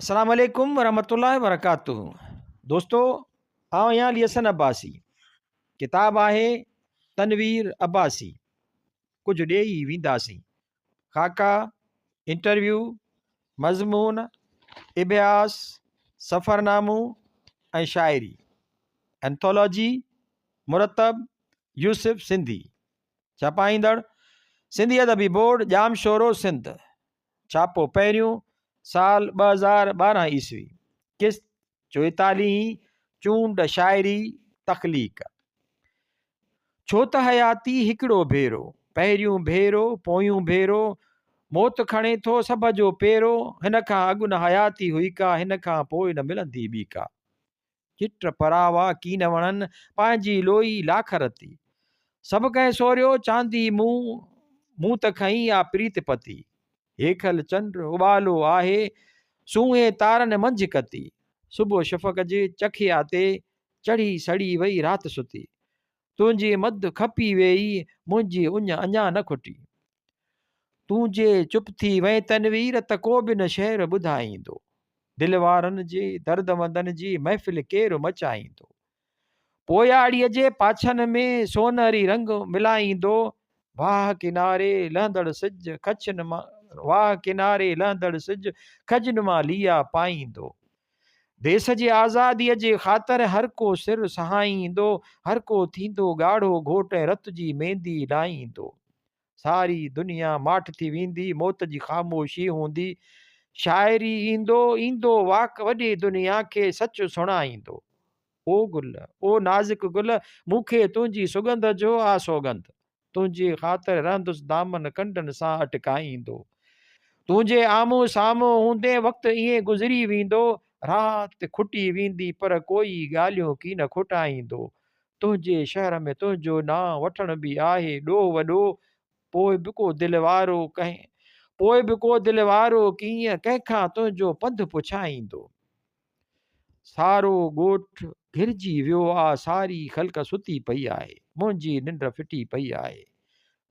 السلام عليڪم ورحمة الله وبرڪاته دوستو آئون آهيان علي حسن عباسي ڪتاب آهي تنوير عباسي ڪجهه ڏيئي وينداسين خاڪا انٽرويو مضمون اڀياس سفرنامو ۽ شاعري انٿولوجي مرتب يوسف سنڌي ڇپائيندڙ سنڌي ادبي بورڊ ڄامشورو سنڌ ڇاپو پهريون، سال 2012 عيسوي، قسط چوئيتاليهين، چونڊ شاعري، تخليق. ڇو ته حياتي هڪڙو ڀيرو، پهريون ڀيرو، پويون ڀيرو، موت کڻي ٿو سڀ جو پيرو، هن کان اڳ نه حياتي هئي ڪا، هن کان پوء نه ملندي ٻي ڪا. چٽ پراوا ڪين وڻن، پنهنجي لوئي لاک رتي. سڀ ڪنهن سوريو چاندي مون، مون ته کنئي آ پريت پتي. هيکل چنڊ اٻالو آهي، سونهين تارن منجهه ڪتي. صبح شفق جي چکيا تي، چڙهي سڙي وئي رات ستي. تنهنجي مڌ کپي ويئي، منهنجي اڃ اڃا نه کٽي. تون جي چپ ٿي وئين تنوير ته ڪو به نه شعر ٻڌائيندو. دل وارن جي، دردمندن جي محفل ڪير مچائيندو. پوياڙيء جي پاڇن ۾ سونهري رنگ ملائيندو. واهه ڪناري لهندڙ سج کڇن مان واهه ڪناري لهندڙ سج کجن مان ليئا پائيندو. ديس جي آزاديء جي خاطر هر ڪو سر سهائيندو، هر ڪو ٿيندو ڳاڙهو گهوٽ ۽ رت جي ميندي لائيندو. ساري دنيا ماٺ ٿي ويندي، موت جي خاموشي هوندي. شاعري ايندو، ايندو واڪ وڏي دنيا کي سچ سڻائيندو. او گل، او نازڪ گل، مون کي تنهنجي سڳنڌ جو آ سوڳنڌ. تنهنجي خاطر رهندس دامن ڪنڊن سان اٽڪائيندو. تنهنجي آمهون سامهون هوندين وقت ائين گذري ويندو. رات کٽي ويندي پر ڪوئي ڳالهيون ڪين کٽائيندو. تنهنجي شهر ۾ تنهنجو نانء وٺڻ به آهي ڏوهه وڏو. پوء به ڪو دل وارو ڪنهن پوء به ڪو دل وارو ڪيئن ڪنهن کان تنهنجو پنڌ پڇائيندو. سارو ڳوٺ گهرجي ويو آ، ساري خلق ستي پئي آهي، منهنجي ننڊ ڦٽي پئي آهي.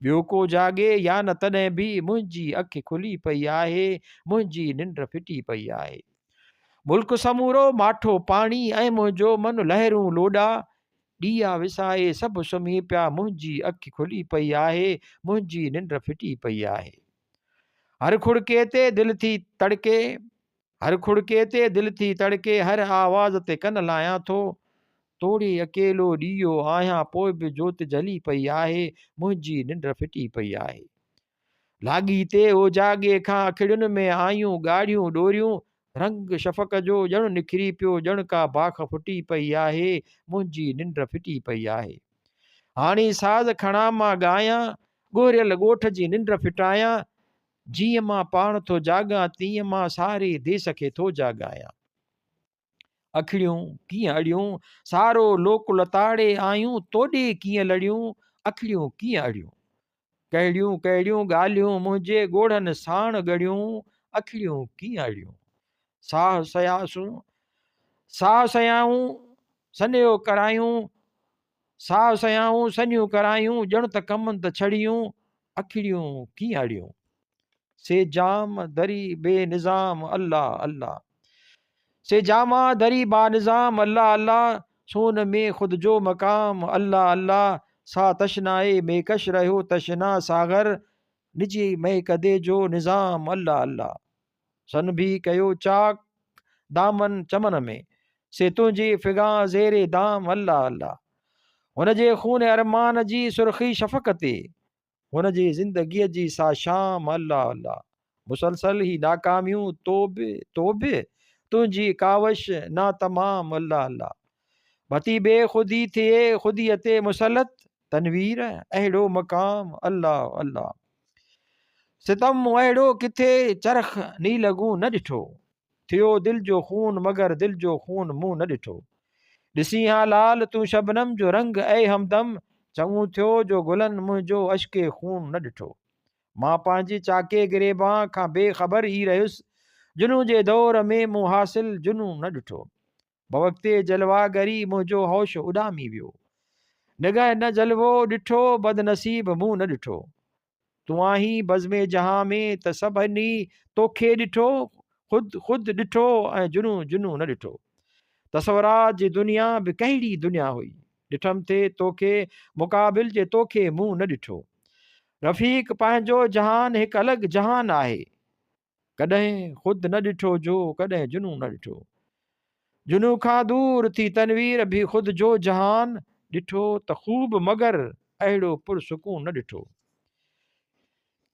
ٻيو ڪو جاڳي يا نه تڏهن به منهنجي اک کلي پئي آهي، منهنجي ننڊ ڦٽي پئي آهي. ملڪ سمورو ماٺو پاڻي ۽ منهنجو من لهرون لوڏا، ڏيئا وسائي سڀ سمهي پيا، منهنجي اک کلي پئي آهي، منهنجي ننڊ ڦٽي پئي آهي. هر کڙڪي تي دل ٿي تڙڪي، هر کڙڪي تي دل ٿي تڙڪي، هر آواز تي ڪن لايان ٿو. توڙي اڪيلو ڏيئو آهيان پوء به جوت جلي پئي آهي، منهنجي ننڊ ڦٽي پئي آهي. لاڳيتي اوجاڳي کان اکڙين ۾ آيون ڳاڙهيون ڏوريون، رنگ شفق جو ڄڻ نکري پيو، ڄڻ ڪا باک ڦٽي پئي آهي، منهنجي ننڊ ڦٽي پئي آهي. هاڻي ساز کڻان مان ڳايان، ڳهريل ڳوٺ جي ننڊ ڦٽايان، جيئن مان پاڻ ٿو جاڳان تيئن مان ساري ديس کي ٿو جاڳايان. اکڙيون ڪيئن اڙيون، سارو لوڪ لتاڙي آيون توڏي ڪيئن لڙيون، اکڙيون ڪيئن اڙيون. ڪهڙيون ڪهڙيون ڳالهيون منهنجي ڳوڙهن ساڻ ڳڙيون، اکڙيون ڪيئن اڙيون. ساهه سياسون، ساهه سيائون، سنيهو ڪرايون، ساهه سيائون، سنيهون ڪرايون، ڄڻ ته ڪمند ڇڙيون، اکڙيون ڪيئن اڙيون. سي جام دري بي نظام الله الله. سي جاما دري با نظام الله الله. سون ۾ خود جو مقام الله الله. سا تشنائي ميڪش رهيو تشنا ساغر. نجي مئي ڪدي جو نظام الله الله. سن ڀي ڪيو چاڪ دامن چمن ۾، سي تنهنجي فغان زير دام الله الله. هن جي خون ارمان جي سرخي شفق تي، هن جي زندگيء جي سا شام الله الله. مسلسل هي ناڪاميون تو به تو به، تنهنجي ڪاوش ناتمام الله الله. ڀتي بي خودي ٿئي خوديء تي مسلط، تنوير اهڙو مقام الله الله. ستم مون اهڙو ڪٿي چرخ نيلگون نه ڏٺو. ٿيو دل جو خون مگر دل جو خون مون نه ڏٺو. ڏسين ها لال تون شبنم جو رنگ اي همدم چڱو ٿيو جو گلن منهنجو اشڪ خون نه ڏٺو. مان پنهنجي چاڪي گريبان کان بي خبر ئي رهيس جنون جي دور ۾ مون حاصل جنون نه ڏٺو. بوقت جلوه گري منهنجو هوش اڏامي ويو. نگهه نه جلوو ڏٺو بدنصيب مون نه ڏٺو. تون آهين بزم جهان ۾ ته سڀني توکي ڏٺو. خود خود ڏٺو ۽ جنون جنون نه ڏٺو. تصورات جي دنيا به ڪهڙي دنيا هئي. ڏٺم ٿي توکي مقابل جي توکي مون نه ڏٺو. رفيق پنهنجو جهان هڪ الڳ جهان آهي. ڪڏهن خود نه ڏٺو جو ڪڏهن جنون نه ڏٺو. جنون کان دور ٿي تنوير به خود جو جهان ڏٺو ته خوب مگر اهڙو پرسڪون نه ڏٺو.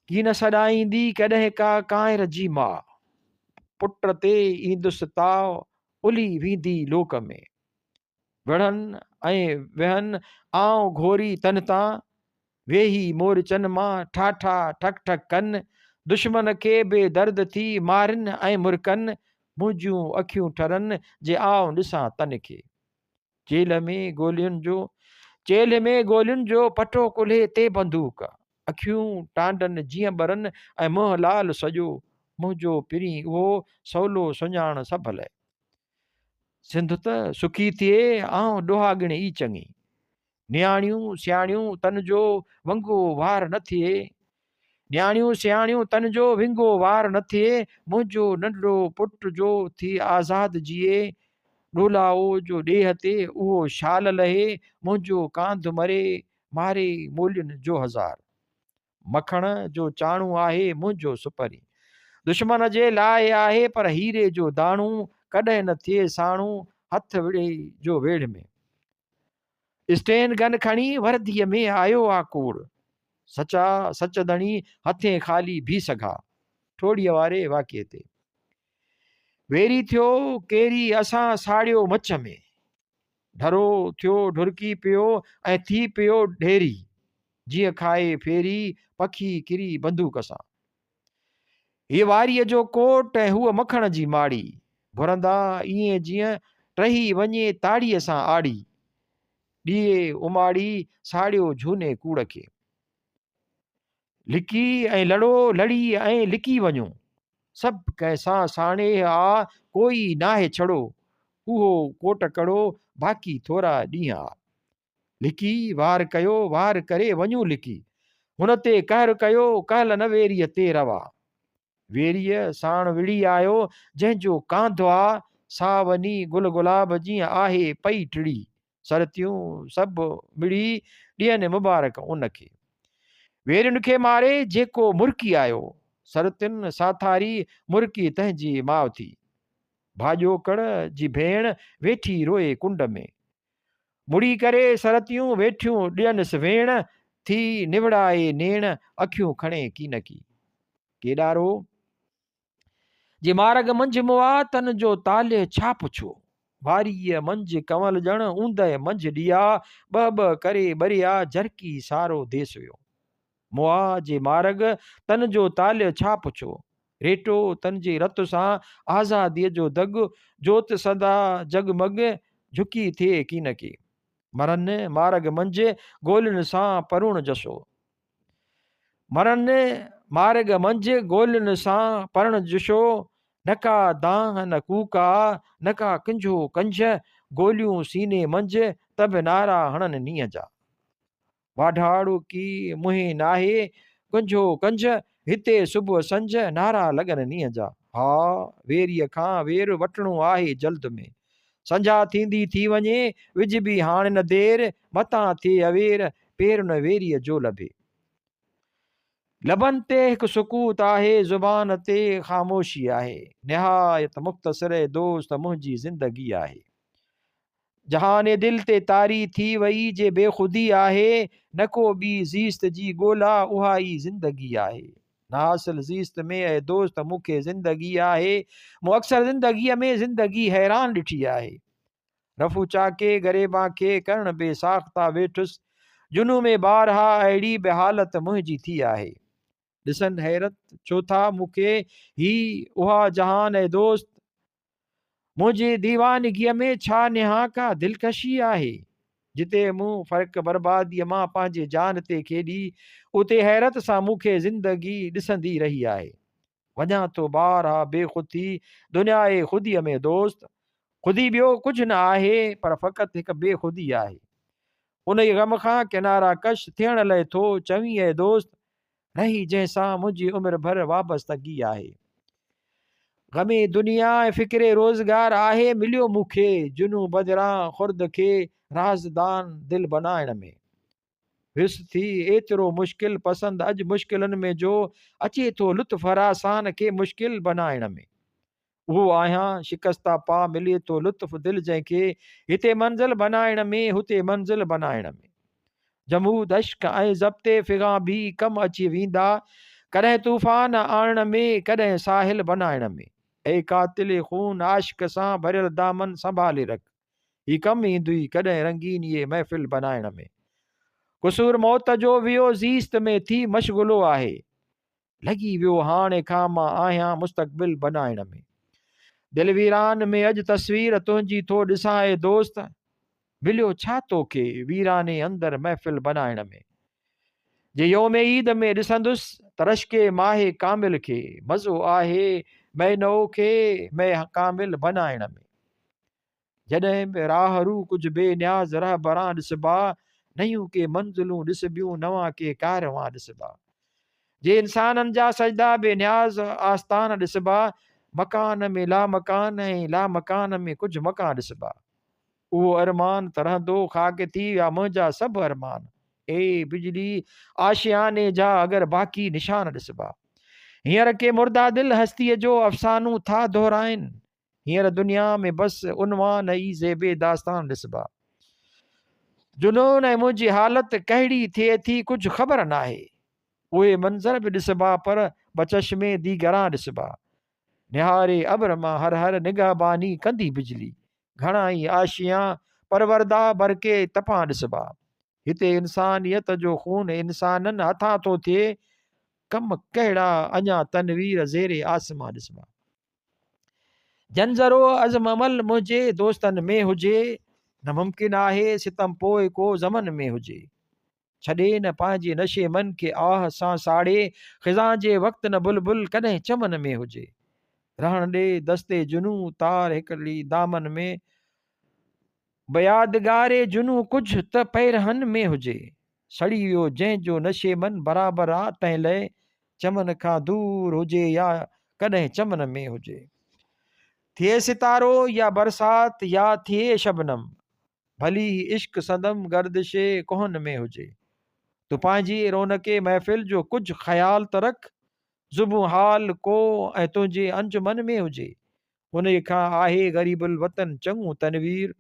ڪين سڏائيندي ڪڏهن ڪا ڪانئر جي ماء. پٽ تي ايندس تاء الهي ويندي لوڪ ۾. وڙهن ۽ ويهن آئون گهوري تن تان، ويهي مورچن مان ٺاٺا ٺڪ ٺڪ ڪن، دشمن کي بي درد ٿي مارين ۽ مرڪن، منهنجيون اکيون ٺرن جي آئون ڏسان تن کي. چيلهه ۾ گولين جو چيلهه ۾ گولين جو پٽو ڪلهي تي بندوق، اکيون ٽانڊن جيئن ٻرن ۽ منهن لال سڄو، منهنجو پرين اهو سولو سڃاڻ سڀ لئه. سنڌ ته سکي ٿئي، آئون ڏوهاڳڻ ئي چڱي. نياڻيون سياڻيون تن جو ونگو وار نه ٿئي. نياڻيون سياڻيون تن جو ونگو وار نه ٿئي. منهنجو ننڍڙو پٽ جو ٿي آزاد جيئي. ڏولائو جو ڏيهه تي اهو شال لهي. منهنجو ڪانڌ مري ماري مولين جو هزار. مکڻ جو چاڻو آهي منهنجو سپرين. دشمن جي لاء آهي پر هيري جو داڻو ڪڏهن نه ٿئي ساڻو هٿ وڙهي جو ويڙهه ۾. اسٽين گن کڻي ورديء ۾ آيو آ ڪوڙ. سچا سچ ڌڻي هٿين خالي ڀي سگها. ٺوڙهيء واري واقعي تي. ويري ٿيو ڪيري اسان ساڙيو مچ ۾. ڍرو ٿيو ڍرڪي پيو ۽ ٿي پيو ڍيري. جيئن کائي ڦيري پکي ڪري بندوق سان. هيء واريء جو ڪوٽ ۽ هوء مکڻ جي ماڙي. گهرندا ائين جيئن ٽهي وڃي تاڙيء سان آڙي. ڏيئي اماڙي ساڙيو جهوني ڪوڙ کي. لڪي ۽ لڙو لڙي ۽ لڪي وڃو. سڀ ڪنهن سان ساڻيهه آ ڪوئي ناهي ڇڙو. اهو ڪوٽ ڪڙو باقي ٿورا ڏينهن آ. لڪي وار ڪيو، وار ڪري وڃون لڪي. هن تي قهر ڪيو، ڪهل نه ويريء تي روا. ويريء ساڻ وڙهي آيو، جنهن جو ڪانڌ آ، سا وڃي گل گلاب جيئن آهي پئي ٽڙي. سرتيون سڀ مڙي ڏين مبارڪ ان کي. ويرين کي ماري جيڪو مرڪي آيو، سرتين ساٿاري مرڪي تنهن جي ماء ٿي. ڀاڄوڪڙ جي ڀيڻ ويٺي روئي ڪنڊ ۾. مڙي ڪري سرتيون ويٺيون ڏينس ويڻ، ٿي نوڙائي نيڻ اکيون کڻي ڪينڪي. ڪيڏارو جي مارڳ منجهه مئا، تن جو طالع ڇا پڇو. واريء منجهه ڪنول ڄڻ اوندهه منجهه ڏيئا، ٻهه ٻهه ڪري ٻريا، جرڪي سارو ديس ويو. مئا جي مارڳ، تن جو طالع ڇا پڇو. ريٽو تن جي رت سان آزاديء جو دڳ، جوت سدا جڳ مڳ، جهڪي ٿئي ڪينڪي. مرن مارڳ منجهه، گولين سان پروڻ جسو. مرن مارڳ منجهه، گولين سان پرڻ جشو، نه ڪا دانهن نه ڪوڪ آ، نه ڪا ڪنجهو ڪنجهه، گوليون سيني منجهه، ته به نعرا هڻن نينهن جا. واڍاڙوڪي منهين ناهي، ڪنجهو ڪنجهه، هتي صبح سنجهه، نعرا لڳن نينهن جا. ها، ويريء کان وير وٺڻو آهي جلد ۾. سنجها ٿيندي ٿي وڃي، وجهبي هاڻ نه دير، متان ٿئي اوير، پير نه ويريء جو لڀي. لبن تي هڪ سڪوت آهي، زبان تي خاموشي آهي. نهايت مختصر اي دوست منهنجي زندگي آهي. جهان دل تي طاري ٿي وئي جي بي خودي آهي، نه ڪو ٻي زيست جي ڳولا اها ئي زندگي آهي. نه حاصل زيست ۾ اي دوست مون کي زندگي آهي، مون اڪثر زندگيء ۾ زندگي حيران ڏٺي آهي. رفو چاڪي گريبان کي ڪرڻ بي ساختا ويٺس، جنون ۾ بارها اهڙي به حالت منهنجي ٿي آهي. ڏسن حيرت ڇو ٿا مون کي هي اها جهان اي دوست! منهنجي ديوانگيء ۾ ڇا نهان ڪا دلڪشي آهي؟ جتي مون فرق برباديء مان پنهنجي جان تي کيڏي، اتي حيرت سان مون کي زندگي ڏسندي رهي آهي. وڃان ٿو بارها بي خود ٿي دنياء خوديء ۾ دوست! خودي ٻيو ڪجهه نه آهي، پر فقط هڪ بي خودي آهي. انهيء غم کان ڪناره ڪش ٿيڻ لئه ٿو چوين اي دوست! رهي جنهن سان منهنجي عمر ڀر وابستگي آهي. غم دنيا ۽ فڪر روزگار آهي مليو مون کي، جنون بدران خرد کي رازدان دل بنائڻ ۾. ويس ٿي ايترو مشڪل پسند اڄ مشڪلن ۾ جو اچي ٿو لطف هراسان کي مشڪل بنائڻ ۾. اهو آهيان شڪسته پا ملي ٿو لطف دل جنهن کي هتي منزل بنائڻ ۾ هتي منزل بنائڻ ۾. جمود اشڪ ۽ ضبط فغان ڀي ڪم اچي ويندا، ڪڏهن طوفان آڻڻ ۾، ڪڏهن ساحل بنائڻ ۾. اي قاتل خون عاشق سان ڀريل دامن سنڀالي رک، هي ڪم ايندئي ڪڏهن رنگينيء محفل بنائڻ ۾. قصور موت جو ويو زيست ۾ ٿي مشغلو آهي، لڳي ويو هاڻي کان مان آهيان مستقبل بنائڻ ۾. دل ويران ۾ اڄ تصوير تنهنجي ٿو ڏسان اي دوست! مليو ڇا توکي ويراني اندر محفل بنائڻ ۾. جي يوم عيد ۾ ڏسندس ته رشڪ ماهه ڪامل کي، مزو آهي مئي نو کي مئي ڪامل بنائڻ ۾. جڏهن به راهه رو ڪجهه بي نياز رهبران ڏسبا، نيون ڪي منزلون ڏسبيون، نوان ڪي ڪاروان ڏسبا. جي انسانن جا سجدا بي نياز آستان ڏسبا، مڪان ۾ لامڪان ۽ لامڪان ۾ ڪجهه مڪان ڏسبا. اهو ارمان ته رهندو خاڪ ٿي ويا منهنجا سڀ ارمان. اي بجلي آشياني جا اگر باقي نشان ڏسبا. هينئر ڪي مرده دل هستيء جو افسانو ٿا دهرائن. هينئر دنيا ۾ بس عنوان ئي زيب داستان ڏسبا. جنون ۽ منهنجي حالت ڪهڙي ٿئي ٿي ڪجهه خبر ناهي. اهي منظر به ڏسبا پر بچشم ديگران ڏسبا. نهاري ابر مان هر هر نگهباني ڪندي بجلي. گهڻا ئي آشيان پرورده برقي تپان ڏسبا. هتي انسانيت جو خون انسانن هٿان ٿو ٿئي. ڪم ڪهڙا اڃا تنوير زير آسمان ڏسبا. جن ذرو عزم عمل منهنجي دوستن ۾ هجي، نه ممڪن آهي ستم پوء ڪو زمن ۾ هجي. ڇڏي نه پنهنجي نشي من کي آهه سان ساڙي، خزان جي وقت نه بلبل ڪڏهن چمن ۾ هجي. رهڻ ڏي دستي جنون تار هڪڙي دامن ۾، بيادگاري جنون ڪجهه ته پيرهن ۾ هجي. سڙي ويو جنهن جو نشي من برابر آ تنهن لئه چمن کان دور هجي يا ڪڏهن چمن ۾ هجي. ٿئي ستارو يا برسات يا ٿئي شبنم ڀلي هي عشق سندم گردش ڪهن ۾ هجي. تون پنهنجي رونق محفل جو ڪجهه خيال ته رک زبون حال ڪو ۽ تنهنجي انجمن ۾ هجي. انهيء کان آهي غريب الوطن چڱو تنوير،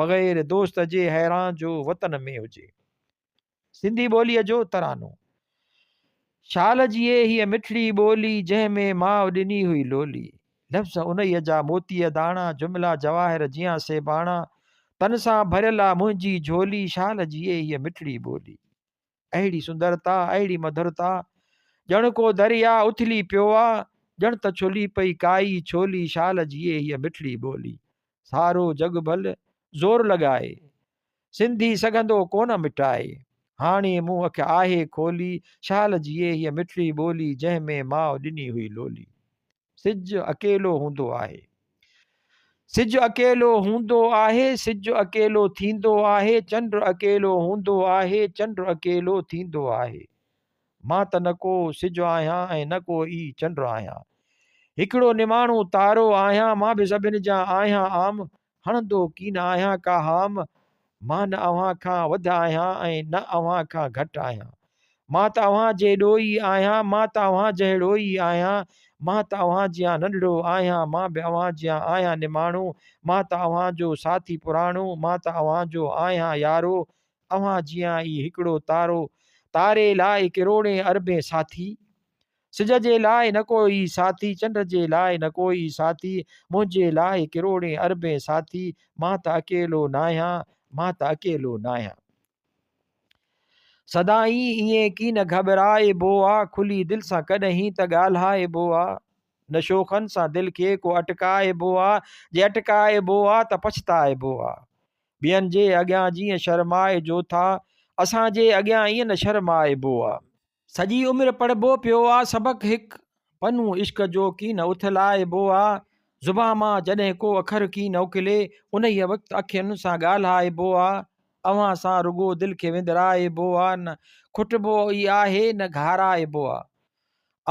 بغير دوست جي حيران جو وطن ۾ هجي. سنڌي ٻوليء جو ترانو. شال جيئي هيء مٺڙي ٻولي، جنهن ۾ ماء ڏني هئي لولي. لفظ انهيء جا موتيء داڻا، جملا جواهر جيان سيباڻا. تن سان ڀريل آ منهنجي جهولي، شال جيئي هيء مٺڙي ٻولي. اهڙي سندرتا، اهڙي مڌرتا، ڄڻ ڪو درياء اٿلي پيو آ، ڄڻ ته ڇلي پئي ڪائي ڇولي، شال جيئي هيء مٺڙي ٻولي. سارو جڳ ڀل زور لڳائي، سنڌي سگهندو ڪونه مٽائي. هاڻي مون اک آهي کولي، شال جيئي هيء مٺڙي ٻولي، جنهن ۾ ماء ڏني هئي لولي. سج اڪيلو هوندو آهي. سج اڪيلو هوندو آهي، سج اڪيلو ٿيندو آهي، چنڊ اڪيلو هوندو آهي، چنڊ اڪيلو ٿيندو آهي. مان ته نه ڪو سج آهيان ۽ نه ڪو ئي چنڊ آهيان. هڪڙو نماڻو تارو آهيان، مان به سڀن جيان آهيان عام، هڻندو ڪين آهيان ڪا هام، مان نه اوهان کان وڌ آهيان ۽ نه اوهان کان گهٽ آهيان. مان ته اوهان جيڏو ئي آهيان، مان ته اوهان جهڙو ئي آهيان، مان ته اوهان جيان ننڍڙو آهيان، مان به اوهان جيان آهيان نماڻو، مان ته اوهان جو ساٿي پراڻو، مان ته اوهان جو آهيان يارو، اوهان جيان ئي هڪڙو تارو، تاري لاء ڪروڙين اربين ساٿي. سج جي لاء نه ڪو ئي ساٿي، چنڊ جي لاء نه ڪو ئي ساٿي، منهنجي لاء ڪروڙين اربين ساٿي، مان ته اڪيلو ناهيان، مان ته اڪيلو ناهيان. سدائين ائين ڪين گهٻرائبو آ، کلي دل سان ڪڏهين ته ڳالهائبو آ، نه شوخن سان دل کي ڪو اٽڪائبو آ، جي اٽڪائبو آ ته پڇتائبو آ. ٻين جي اڳيان جيئن شرمائجو ٿا، اسان جي اڳيان ائين نه شرمائبو آ. سڄي عمر پڙهبو پيو آ سبق هڪ پنو عشق جو ڪين اٿلائبو آ زبان مان جڏهن ڪو اکر ڪين اڪلي انهيء وقت اکين سان ڳالهائبو آ اوهان سان رڳو دل کي وندرائبو آ نه کٽبو ئي آهي نه گهارائبو آ.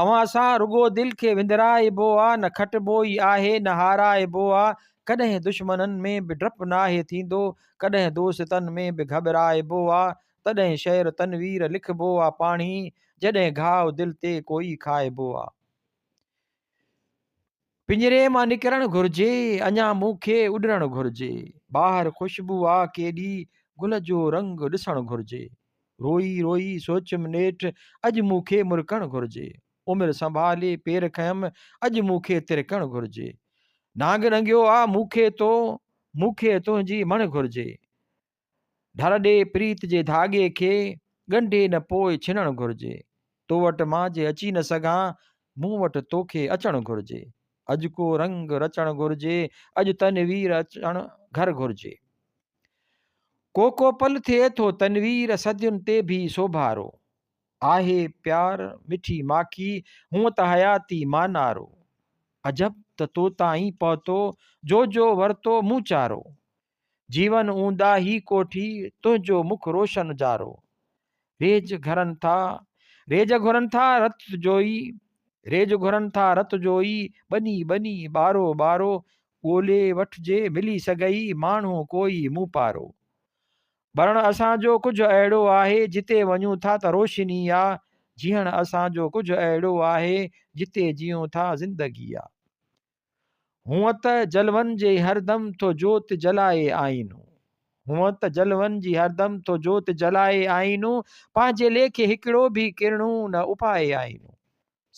اوهان سان رڳو دل کي وندرائبو آ، نه کٽبو ئي آهي نه هارائبو آ. ڪڏهن دشمنن ۾ به ڊپ ناهي ٿيندو، ڪڏهن دوستن ۾ به گهٻرائبو آ. تڏهن شعر تنوير لکبو آ پاڻهي، جڏهن گهاء دل تي ڪوئي کائبو آ. پڃري مان نڪرڻ گهرجي، اڃا مون کي اڏرڻ گهرجي. ٻاهر خوشبو آ ڪيڏي، گل جو رنگ ڏسڻ گهرجي. روئي روئي سوچيم نيٺ، اڄ مون کي مرڪڻ گهرجي. عمر سنڀالي پير کنيم، اڄ مون کي ترڪڻ گهرجي. نانگ ڏنگيو آ مون کي تو، مون کي تنهنجي مڻ گهرجي. ڍر ڏي پريت جي ڌاڳي کي، ڳنڍي نه پوء ڇنڻ گهرجي. تو وٽ مان جي اچي نه سگهان، مون وٽ توکي اچڻ گهرجي. اڄ ڪو رنگ رچڻ گهرجي، اڄ تنوير اچڻ گهر گهرجي. ڪو ڪو پل ٿئي ٿو تنوير صدين تي ڀي سوڀارو. آهي پيار مٺي ماکي، هونء ته حياتي مانارو. عجب ته تو تائين پهتو، جو جو ورتو مون چارو. جيون اونداهي ڪوٺي، تنهنجو مک روشن جارو. ريج گهرن ٿا، ريج گهرن ٿا رت جوئي، ريج گهرن ٿا رت جوئي، ٻني ٻني ٻارو ٻارو، ڳولي وٺجي ملي سگهئي، ماڻهو ڪوئي مون پارو. ٻرڻ اسان جو ڪجهه اهڙو آهي، جتي وڃون ٿا ته روشني آ، جيئڻ اسان جو ڪجهه اهڙو آهي، جتي جيئون ٿا زندگي آ. هونء ته جلون جي هردم ٿو جوت جلائي آئينو. هونء ته جلون جي هردم ٿو جوت جلائي آئينو، پنهنجي ليکي هڪڙو ڀي ڪرڻو نه اپائي آئينو.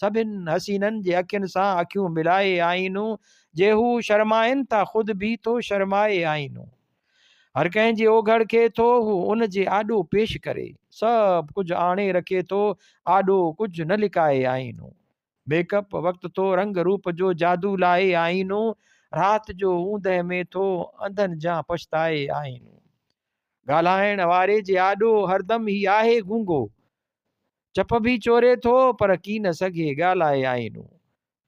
سڀن حسينن جي اکين سان اکيون ملائي آئينو، جي هو شرمائن ٿا خود ڀي ٿو شرمائي آئينو. هر ڪنهن جي اوگهڙ کي ٿو هو ان جي آڏو پيش ڪري، سڀ ڪجهه آڻي رکي ٿو آڏو ڪجهه نه لڪائي آئينو. ميڪ اپ وقت ٿو رنگ روپ جو جادو لائي آئينو، رات جو اوندهه ۾ ٿو انڌن جان پڇتائي آئينو. ڳالهائڻ واري جي آڏو هردم هي آهي گونگو، چپ ڀي چوري ٿو پر ڪين سگهي ڳالهائي آئينو.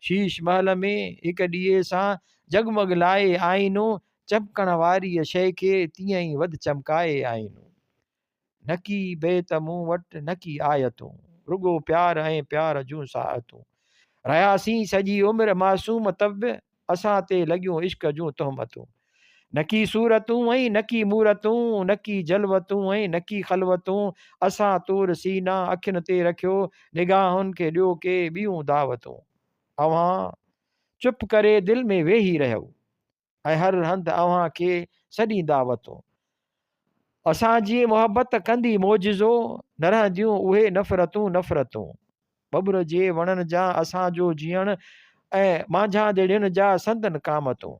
شيش محل ۾ هڪ ڏيئي سان جڳمڳ لائي آئينو، چمڪڻ واريء شيء کي تيئن ئي وڌ چمڪائي آئينو. نڪي بيت مون وٽ نڪي آيتون، رڳو پيار ۽ پيار جون ساعتون. رهياسين سڄي عمر معصوم ته به اسان تي لڳيون عشق جون تهمتون. نڪي صورتون ۽ نڪي مورتون، نڪي جلوتون ۽ نڪي خلوتون، اسان طور سينا اکين تي رکيو، نگاهن کي ڏيو ڪي ٻيون دعوتون. اوهان چپ ڪري دل ۾ ويهي رهيو. ۽ هر هنڌ اوهان کي سڏيندا وتون. اسان جي محبت ڪندي معجزو، نه رهنديون اهي نفرتون نفرتون. ٻٻر جي وڻن جان اسان جو جيئڻ ۽ مانجهاندڙين جا سندن قامتون.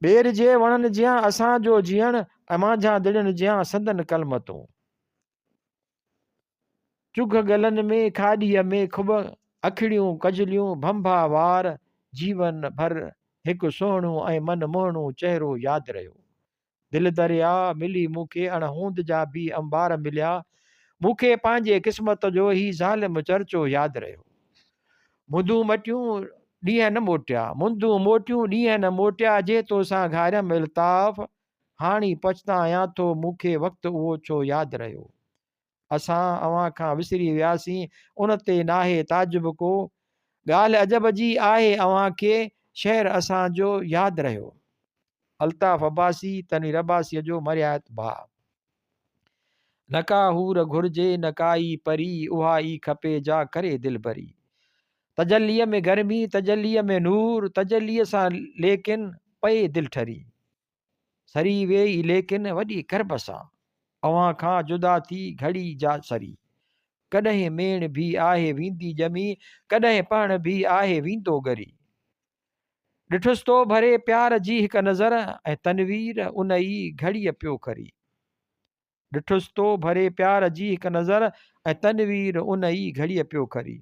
ٻير جي وڻن جيان اسان جو جيئڻ ۽ مانجهاندڙين جيان سندن ڪلمتون. چگهه ڳلن ۾، کاڏيء ۾ کٻ، اکڙيون ڪجليون، ڀنڀا وار، جيون ڀر هڪ سهڻو ۽ من موهڻو چهرو ياد رهيو. دل درياء ملي مون کي اڻ هوند جا ڀي انبار مليا، مون کي پنهنجي قسمت جو هي ظالم چرچو ياد رهيو. مندون مٽيون ڏينهن نه موٽيا، مندون موٽيون ڏينهن نه موٽيا، جي توسان گهاريم الطاف، هاڻي پڇتايان ٿو مون کي وقت اهو ڇو ياد رهيو. اسان اوهان کان وسري وياسين ان تي ناهي تعجب ڪو. ڳالهه عجب جي آهي اوهان کي شعر اسان جو ياد رهيو. الطاف عباسي تنوير عباسيء جو مرهيات ڀاء. نه ڪا حور گهرجي نه ڪائي پري اها ئي کپي جا ڪري دلبري. تجليء ۾ گرمي تجليء ۾ نور تجليء سان ليڪن پئي دل ٺري. سري ويئي ليڪن وڏي ڪرب سان، اوهان کان جدا ٿي گهڙي جا سري. ڪڏهن ميڻ ڀي آهي ويندي ڄمي، ڪڏهن پهڻ ڀي آهي ويندو ڳري. ڏٺس تو ڀري پيار جي هڪ نظر، ۽ تنوير ان ئي گهڙيء پيو کري. ڏٺس تو ڀري پيار جي هڪ نظر ۽ تنوير ان ئي گهڙيء پيو کري.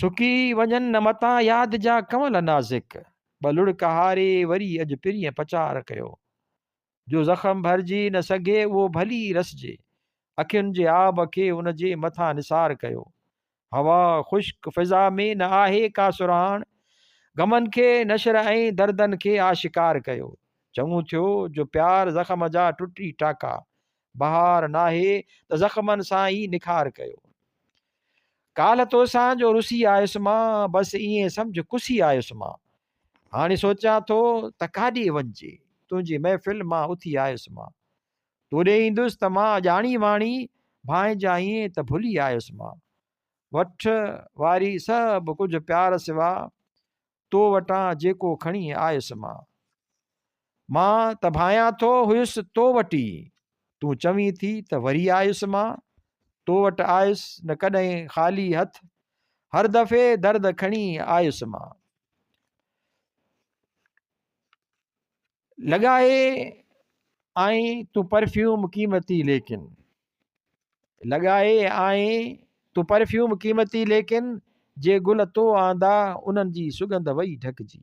سڪي وڃن نه متان ياد جا ڪنول نازڪ. ٻه لڙڪ هاري وري اڄ پرينء پچار ڪيو. جو زخم ڀرجي نه سگهي اهو ڀلي رسجي. اکين جي آب کي ان جي مٿان نثار ڪيو. هوا خشڪ فضا ۾ نه آهي ڪا سرهاڻ، غمن کي نشر ۽ دردن کي آشڪار ڪيو. چڱو ٿيو جو پيار زخم جا ٽٽي ٽاڪا، بهار ناهي ته زخمن سان ئي نکار ڪيو. ڪالهه توسان جو رسي آيس مان، بس ائين سمجهه ڪسي آيس مان. هاڻي سوچيان ٿو ته ڪاڏي وڃجي، تنهنجي محفل مان اٿي آيس مان. توڏي ايندس ته مان ڄاڻي واڻي، ڀانئجان ائين ته ڀلي آيس مان. وٺ واري سڀ ڪجهه پيار سوا، تو وٽان جيڪو کڻي آيس مان. مان ته ڀانئيان ٿو هيس تو وٽ ئي، تون چوين ٿي ته وري آيس مان. تو وٽ آيس نه ڪڏهن خالي هٿ، هر دفعي درد کڻي آيس مان. لڳائي آئين تون پرفيوم قيمتي ليڪن. لڳائي آئين تون پرفيوم قيمتي ليڪن جي گل تو آندا انهن جي سڳنڌ وئي ڍڪجي.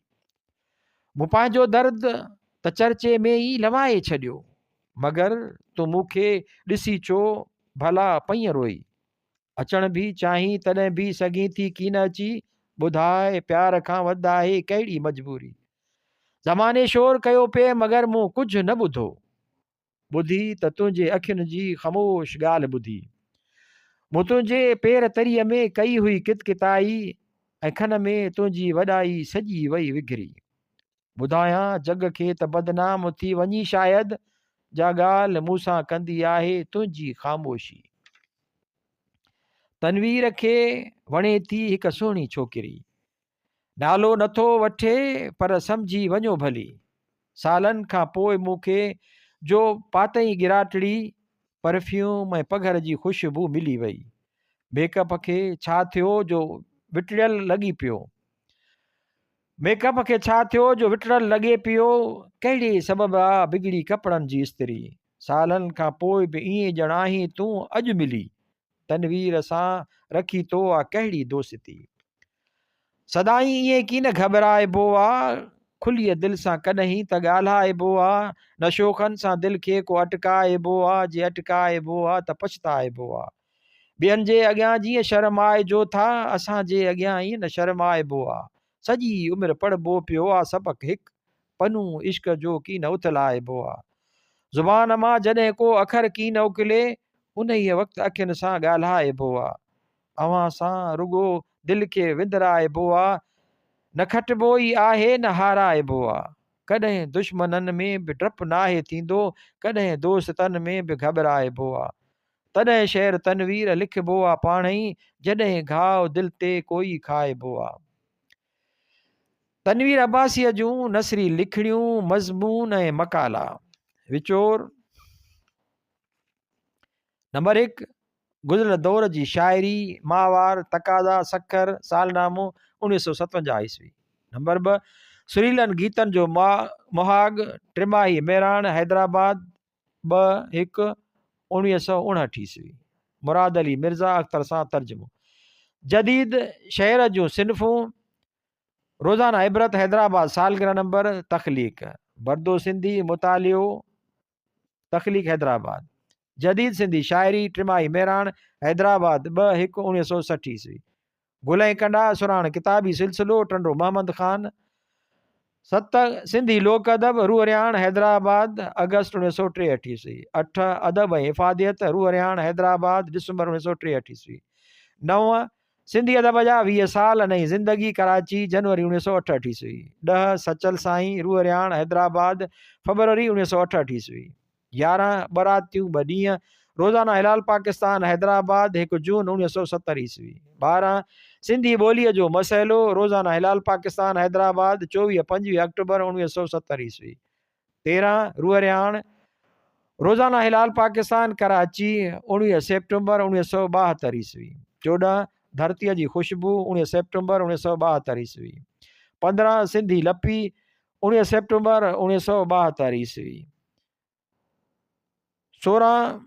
مون پنهنجو درد ته چرچي ۾ ئي لوائي ڇڏيو مگر تون مون کي ڏسي ڇو ڀلا پئين روئي. اچڻ ڀي چاهين تڏهن ڀي سگهين ٿي ڪين اچي ٻڌاء پيار کان وڌ آهي ڪهڙي مجبوري. زماني شور ڪيو پئي مگر مون ڪجهه نه ٻڌو. ٻڌي ته تنهنجي اکين جي خاموش ڳالهه ٻڌي. مون تنهنجي پير تريء ۾ ڪئي هئي ڪتڪتائي ۽ کن ۾ تنهنجي وڏائي سڄي وئي وگهري. ٻڌايان جڳ کي ته بدنام ٿي وڃي شايد، جا ڳالهه مون سان ڪندي آهي تنهنجي خاموشي. تنوير کي وڻي ٿي هڪ سهڻي ڇوڪري. نالو نٿو وٺي پر سمجهي وڃو ڀلي. سالن کان پوء مون کي جو پاتئين ڳراٽڙي، پرفيوم ۽ پگهر جي خوشبو ملي وئي. ميڪ اپ کي ڇا ٿيو جو وٽڙيل لڳي پيو. ميڪ اپ کي ڇا ٿيو جو وٽڙيل لڳي پيو. ڪهڙي سبب آ بگڙي ڪپڙن جي استري. سالن کان پوء به ائين ڄڻ آهين تون اڄ ملي. تنوير سان رکي تو آ ڪهڙي دوستي. سدائين ائين ڪين گهٻرائبو آ، کليء دل سان ڪڏهين ته ڳالهائبو آ، نه شوخن سان دل کي ڪو اٽڪائبو آ، جي اٽڪائبو آ ته پڇتائبو آ. ٻين جي اڳيان جيئن شرمائجو ٿا، اسان جي اڳيان ائين نه شرمائبو آ. سڄي عمر پڙهبو پيو آ سبق هڪ، پنو عشق جو ڪين اٿلائبو آ. زبان مان جڏهن ڪو اکر ڪين اڪلي، انهيء وقت اکين سان ڳالهائبو آ. اوهان سان رڳو دل کي وندرائبو آ، نه کٽبو ئي آهي نه هارائبو آ. ڪڏهن دشمنن ۾ به ڊپ ناهي ٿيندو، ڪڏهن دوستن ۾ به گهٻرائبو آ. تڏهن شعر تنوير لکبو آ پاڻهئي، جڏهن گهاء دل تي ڪوئي کائبو آ. تنوير عباسيء جون نثري لکڻيون، مضمون ۽ مقالا. وچور، نمبر هڪ، گذريل دور جي شاعري، ماهوار، تقاضا، سکر، سالنامو، 1957 عيسوي. نمبر 2، سريلن گيتن جو مهاڳ، ٽماهي مهراڻ، حيدرآباد، 2 1 1959 عيسوي. مراد علي مرزا اختر سان ترجمو. جديد شعر جون صنفون، روزانه عبرت، حيدرآباد، سالگرهه نمبر، تخليق، بردو سنڌي، مطالعو، تخليق حيدرآباد، جديد سنڌي شاعري، ٽماهي مهراڻ، حيدرآباد، 2 1 1960 عيسوي، گل ۽ ڪنڊا، سرهاڻ ڪتابي سلسلو، ٽنڊو محمد خان، 7 سنڌي لوڪ ادب، روح رهاڻ، حيدرآباد، آگسٽ 1963 عيسوي، 8 ادب ۽ افاديت، روح رهاڻ، حيدرآباد، ڊسمبر 1963 عيسوي، 9 سنڌي ادب جا 20 سال، نئين زندگي، ڪراچي، جنوري 1968 عيسوي، 10، سچل سائين، روح رهاڻ، حيدرآباد، فبروري 1968 عيسوي، 11، ٻه راتيون ٻه ڏينهن، روزانه هلال پاڪستان، حيدرآباد، 1 جون 1970 عيسوي، 12، سنڌي ٻوليء جو مسئلو، روزانه هلال پاڪستان، حيدرآباد، 24 25 آڪٽوبر 1970 عيسوي، 13، روح رهاڻ، روزانه هلال پاڪستان، ڪراچي، 19 سيپٽمبر 1972 عيسوي، 14، ڌرتيء جي خوشبو، 19 سيپٽمبر 1972 عيسوي، 15، سنڌي لپي، 19 سيپٽمبر 1972 عيسوي، 16،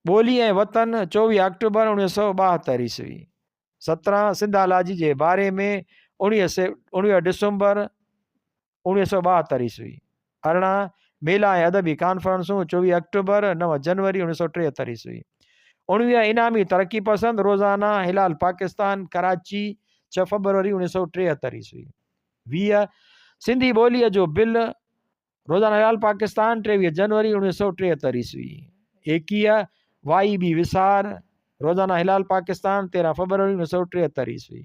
ٻولي ۽ وطن، 24 آڪٽوبر 1972 عيسوي، 17، سنڌالاجي جي باري ۾، 19 ڊسمبر 1972 عيسوي، 18، ميلا ۽ ادبي ڪانفرنسون، 24 آڪٽوبر، 9 جنوري 1973 عيسوي، 19، انعامي ترقي پسند روزانه هلال پاڪستان، ڪراچي، 6 فبروري 1973 عيسوي، 20، سنڌي ٻوليء جو بل، روزانه هلال پاڪستان، 23 جنوري 1973 عيسوي، 21، وائي ٻي وسار، روزانه هلال پاڪستان، 13 فيبروري 1973 عيسوي.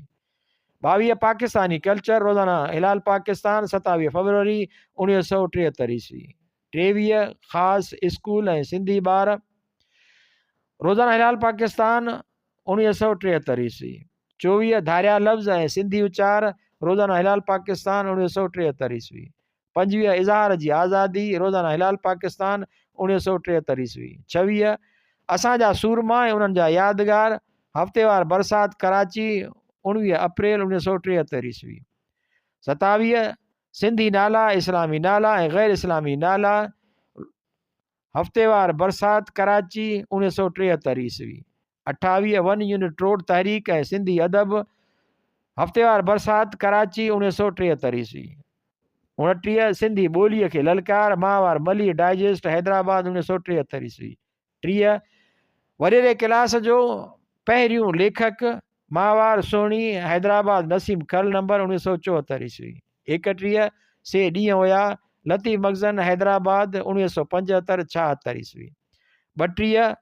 22 پاڪستاني ڪلچر، روزانه هلال پاڪستان، 27 فيبروري 1973 عيسوي. 23 خاص اسڪول ۽ سنڌي ٻار، روزانه هلال پاڪستان، 1973 عيسوي. 24 ڌاريا لفظ ۽ سنڌي اچار، روزانه هلال پاڪستان، 1973 عيسوي. 25 اظهار جي آزادي، روزانه هلال پاڪستان، 1973 عيسوي. 26 اسان جا سورما ۽ انهن جا يادگار، هفتيوار برسات ڪراچي، 19 اپريل 1973 عيسوي. 27 سنڌي نالا، اسلامي نالا ۽ غير اسلامي نالا، هفتيوار برسات ڪراچي، 1973 عيسوي. 28 ون يونٽ روڊ تحريڪ ۽ سنڌي ادب، هفتيوار برسات ڪراچي، 1973 عيسوي. 29 سنڌي ٻوليء کي للڪار، ماهوار ملير ڊائجسٽ، حيدرآباد، 1973 عيسوي. 30 وڏيري ڪلاس جو پهريون ليکڪ، ماهوار سهڻي، حيدرآباد، نسيم کرل نمبر، 1974 عيسوي. 31 سي ڏينهن هيا، لطيف مخزن، حيدرآباد، 1975 76 عيسوي. 32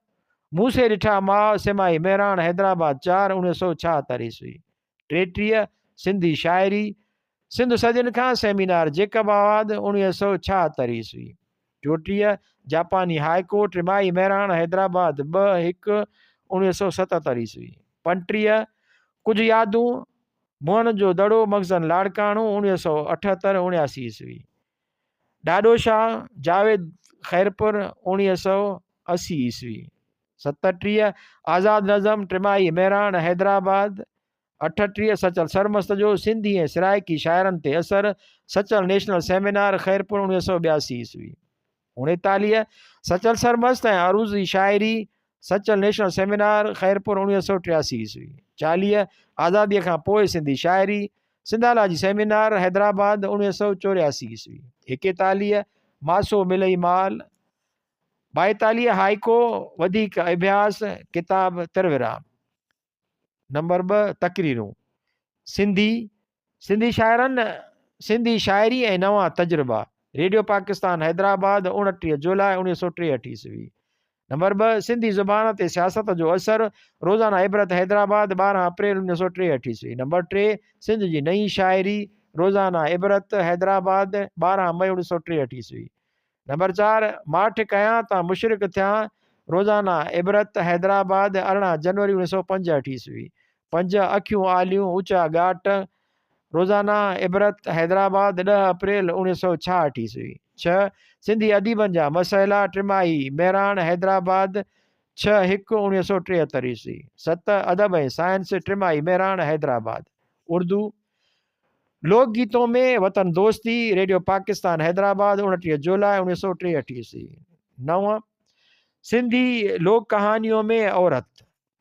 مون سي ڏٺا ماء، سماهي مهراڻ، حيدرآباد، 4، 1976 عيسوي. 33 سنڌي شاعري، سنڌ صدين کان، سيمينار جيڪب آباد، 1976 عيسوي. 34 جاپاني هاء ڪورٽ، رماهي مهراڻ، حيدرآباد، 2، 1، 1977 عيسوي. 35 ڪجهه يادون، موهن جو دڙو، مخزن لاڙڪاڻو، 1978 79 عيسوي. ڏاڏو شاهه، جاويد خيرپور، 1980 عيسوي. 37 آزاد نظم، ٽماهي مهراڻ، حيدرآباد. 38 سچل سرمست جو سنڌي ۽ سرائيڪي شاعرن تي اثر، سچل نيشنل سيمينار، خيرپور، 1982 عيسوي. 39 سچل سرمست ۽ عروضي شاعري، سچل نيشنل سيمينار، خيرپور، 1983 عيسوي. 40 آزاديء کان پوء سنڌي شاعري، سنڌالاجي سيمينار، حيدرآباد، 1984 عيسوي. 41 ماسو ملئي مال، 42 هائيڪو، وڌيڪ اڀياس، ڪتاب ترورا. نمبر 2 تقريرون، سنڌي، سنڌي شاعرن، سنڌي شاعري ۽ نوان تجربا، ريڊيو پاڪستان حيدرآباد، 29 جولاء 1963 عيسوي. نمبر 2 سنڌي زبان تي سياست جو اثر، روزانه عبرت حيدرآباد، 12 اپريل 1963 عيسوي. نمبر 3 سنڌ جي نئين شاعري، روزانه عبرت حيدرآباد، 12 مئي 1963 عيسوي. نمبر 4 ماٺ ڪيان تان مشرڪ ٿيان، روزانه عبرت حيدرآباد، 18 جنوري 1965 عيسوي. 5 اکيون آليون اوچا ڳاٽ، روزانه عبرت حيدرآباد، 10 اپريل 1966 عيسوي. 6 سنڌي اديبن جا مسئلا، ٽماهي مهراڻ حيدرآباد، 6 1 1973 عيسوي. 7 ادب ۽ سائنس، ٽماهي مهراڻ حيدرآباد. اردو، لوڪ گيتون ۾ وطن دوستي، ريڊيو پاڪستان حيدرآباد، 29 جولاء 1963 عيسوي. 9 سنڌي لوڪ ڪهاڻيون ۾ عورت،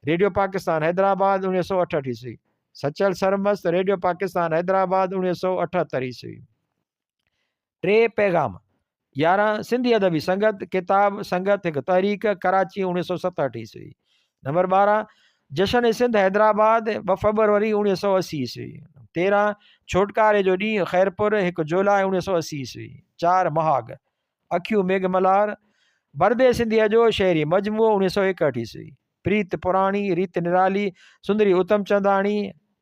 ريڊيو پاڪستان حيدرآباد، 1968 عيسوي. سچل سرمست، ريڊيو پاڪستان حيدرآباد، 1978 عيسوي. ٽي پيغام، 11 سنڌي ادبي سنگت، ڪتاب، سنگت هڪ تحريڪ، ڪراچي، 1967 عيسوي. نمبر 12 جشن سنڌ حيدرآباد، 2 فيبروري 1980 عيسوي. 13 ڇوٽڪاري جو ڏينهن خيرپور، 1 جولاء 1980 عيسوي. 4 مهاڳ، اکيون ميگهه ملهار، بردي سنڌيء جو شعري مجموعو، 1961 عيسوي. پريت پراڻي، ريت نرالي، سندري اتمچنداڻي،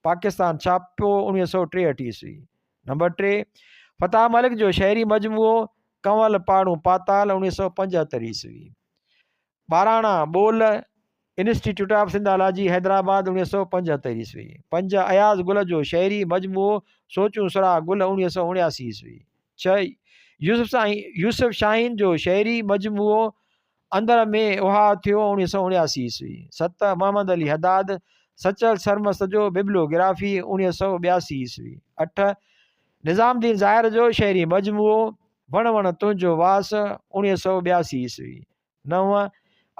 پاڪستان ڇاپو، 1963 عيسوي. نمبر 3 فتح ملڪ جو شعري مجموعو ڪنول پاڙون پاتال 1975 عيسوي. ٻاراڻا ٻول، انسٽيٽيوٽ آف سنڌالاجي حيدرآباد 1975 عيسوي. 5 اياز گل جو شعري مجموعو سوچون سرها گل 1979 عيسوي. 6 يوسف شاهين جو شعري مجموعو اندر ۾ اهاء ٿيو 1979 عيسوي. 7 محمد علي حداد، سچل سرمست جو ببلو گرافي 1982 عيسوي. 8 نظام الدين زاهر جو شعري مجموعو وڻ وڻ تنهنجو واس 1982 عيسوي. 9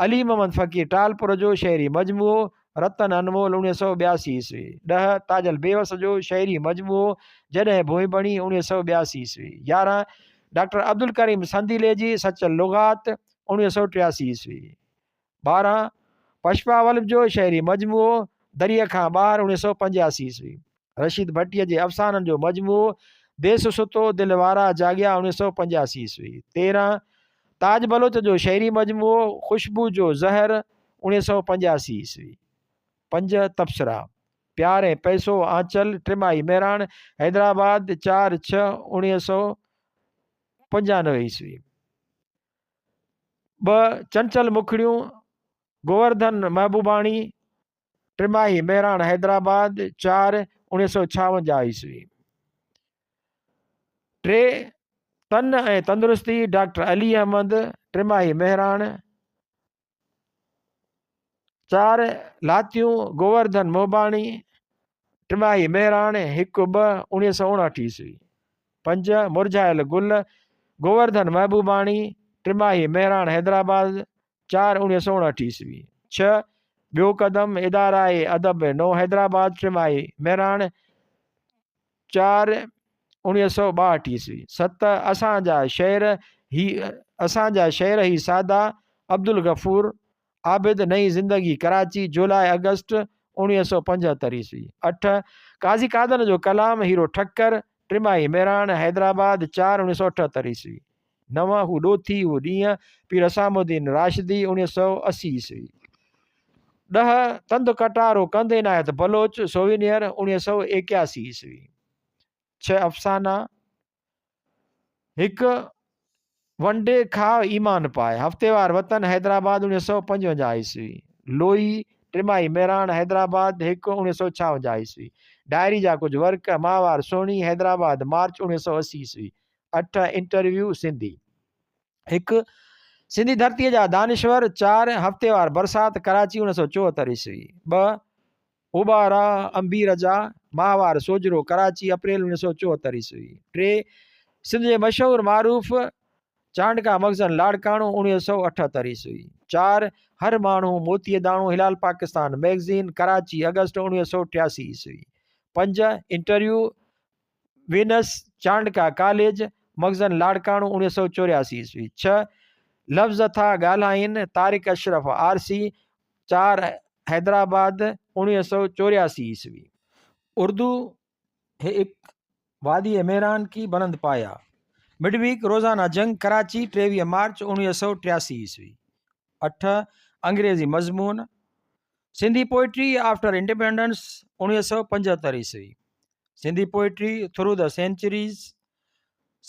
علي محمد فقير ٽالپر جو شعري مجموعو رتن انمول 1982 عيسوي. 10 تاجل بيوس جو شعري مجموعو جڏهن ڀونء بڻي 1982 عيسوي. 11 ڊاڪٽر عبدالڪريم سنديلي جي سچل لغات 1983 عيسوي. 12 پشپا ولڀ جو شعري مجموعو دريء کان ٻاهر 1985 عيسوي. رشيد ڀٽيء جي افسانن جو مجموعو ديس ستو دل وارا جاڳيا 1985 عيسوي. 13 تاج بلوچ جو شعري مجموعو خوشبو جو زهر 1985 عيسوي. پنج، تبصرا، پيار ۽ پئسو، آنچل، ٽماهي مهراڻ، حيدرآباد، چار ڇهه 1995 عيسوي. ٻه، چنچل مکڙيون، گوورڌن محبوباڻي، ٽماهي مهراڻ، حيدرآباد، چار 1956 عيسوي. ٽي، تن ۽ تندرستي، ڊاڪٽر علي احمد، ٽماهي مهراڻ، چار، لاتيون، گوورڌن موباڻي، ٽماهي مهراڻ، هڪ ٻه 1959 عيسوي. پنج، مرجهايل گل، گوورڌن محبوباڻي، ٽماهي مهراڻ حيدرآباد، چار 1959 عيسوي. ڇهه، ٻيو قدم، ادارائي ادب نو حيدرآباد، ٽماهي مهراڻ، چار 1962 عيسوي. ست، اسان جا شعر هي اسان جا شعر هي سادا، عبدالغفور عابد، نئين زندگي، ڪراچي، جولاء آگسٽ 1975 عيسوي. اٺ، قاضي قادن جو ڪلام، هيرو ٺڪر، ٽماهي مهراڻ، حيدرآباد، چار 1978 عيسوي. نو، هو ڏوٿي، هو ڏينهن، پير حسام الدين راشدي، 1980 عيسوي. ڏهه، تند ڪٽارو ڪنڌ عنايت بلوچ، سووينيئر، 1981 عيسوي. ڇهه، افسانا، هڪ، ونڊي کاء ايمان پاء، هفتيوار وطن، حيدرآباد، 1955 عيسوي. لوئي، ٽماهي مهراڻ، حيدرآباد، هڪ، 1956 عيسوي. ڊائري جا ڪجهه ورق، ماهوار سهڻي، حيدرآباد، مارچ 1980 عيسوي. اٺ، انٽرويو، سنڌي. هڪ، سنڌي ڌرتيء جا دانشور. چار، هفتيوار برسات، ڪراچي، 1974 عيسوي. ٻه، اوٻارا عنبير جا، ماهوار سوجهرو، ڪراچي، اپريل 1974 عيسوي. ٽي، سنڌ جي مشهور معروف چانڊڪا مخزن لاڙڪاڻو، 1978 عيسوي. چار، هر ماڻهو موتيء داڻو، هلال پاڪستان مئگزين، ڪراچي، آگسٽ 1988 عيسوي. پنج، انٽرويو، وينس چانڊڪا ڪاليج، مخزن لاڙڪاڻو، 1984 عيسوي. ڇهه، لفظ ٿا ڳالهائين، طارق اشرف آرسي، چار، حيدرآباد، 1984 عيسوي. اردو، هڪ، واديء ميران ڪي بلند پايا. مڊ ويڪ، روزانه جنگ، ڪراچي، 23 مارچ 1983 عيسوي. اٺ، انگريزي مضمون، سنڌي پوئٽري آفٽر انڊيپينڊنس، 1975 عيسوي. Sindhi poetry through the centuries,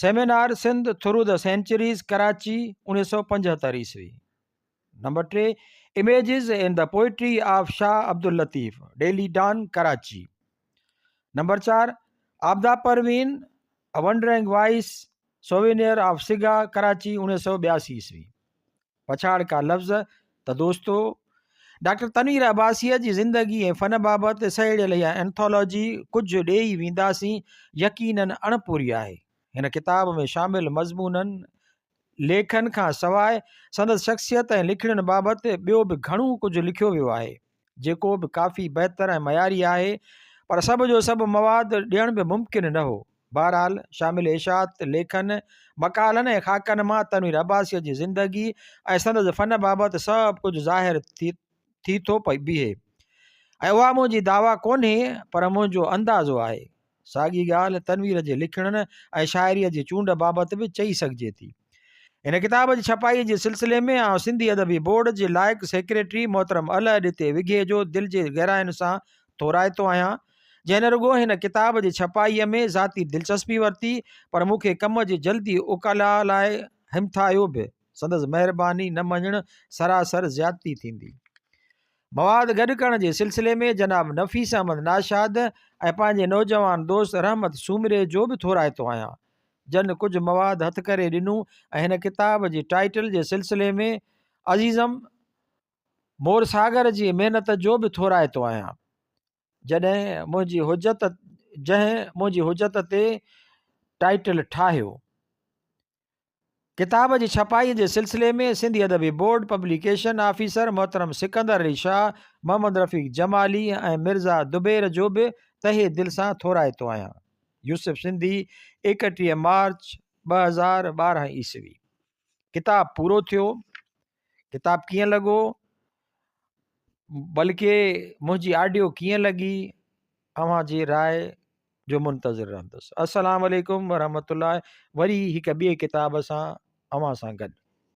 seminar Sindh through the centuries, Karachi, 1975 عيسوي. Number T, images in the poetry of Shah Abdul Latif, Daily Dawn, Karachi. Number چار، Abida Parveen, a wandering voice, souvenir of سگا، ڪراچي، 1982 عيسوي. پڇاڙڪا لفظ ته دوستو! Doctor Tanveer عباسيء جي زندگي ۽ فن بابت سهيڙيل اها اينٿالاجي ڪجهه ڏيئي وينداسين يقيناً اڻپوري آهي. هن ڪتاب ۾ شامل مضمونن، ليکن کان سواء سندس شخصيت ۽ لکڻين بابت ٻيو به گهڻو ڪجهه لکيو ويو آهي، جيڪو به ڪافي بهتر ۽ معياري آهي، پر سڀ جو سڀ مواد ڏيڻ به ممڪن نه هو. بهرحال شامل اشاعت، ليکن، مقالن ۽ خاڪن مان تنوير عباسيء جي زندگي ۽ سندس فن بابت سڀ ڪجهه ظاهر ٿي ٿو بيهي ۽ اها منهنجي دعويٰ ڪونهي پر منهنجو اندازو آهي. ساڳي ڳالهه تنوير جي لکڻين ۽ شاعريء جي چونڊ بابت به چئي سگهجي ٿي. هن ڪتاب جي ڇپائيء جي سلسلي ۾ آئون سنڌي ادبي بورڊ جي لائق سيڪريٽري محترم الهه ڏتي وگهيي جو دل جي گهراين سان ٿورائتو آهيان، جنهن نه رڳو هن ڪتاب جي ڇپائيء ۾ ذاتي دلچسپي ورتي، پر مون کي ڪم جي جلدي اڪلاء لاء همٿايو به. سندس مهرباني نه مڃڻ سراسر زيادتي ٿيندي. مواد گڏ ڪرڻ جي سلسلي ۾ جناب نفيس احمد ناشاد ۽ پنهنجي نوجوان دوست رحمت سومري جو به ٿورائتو آهيان، جن ڪجهه مواد هٿ ڪري ڏنو ۽ هن ڪتاب جي ٽائيٽل جي سلسلي ۾ عزيزم مور ساگر جي محنت جو به ٿورائتو آهيان، جڏهن منهنجي حجت جنهن منهنجي حجت تي ٽائيٽل ٺاهيو. ڪتاب جي ڇپائيء جي سلسلي ۾ سنڌي ادبي بورڊ پبليڪيشن آفيسر محترم سڪندر علي شاهه، محمد رفيق جمالي ۽ مرزا دبير جو به تهه دل سان ٿورائتو آهيان. يوسف سنڌي، 31 مارچ 2012 عيسوي. ڪتاب پورو ٿيو. ڪتاب ڪيئن لڳو؟ بلڪه منهنجي آڊيو ڪيئن لڳي؟ اوهان جي راء جو منتظر رهندس. السلام عليڪم ورحمة الله وري هڪ ٻئي ڪتاب سان اوهان سان گڏ.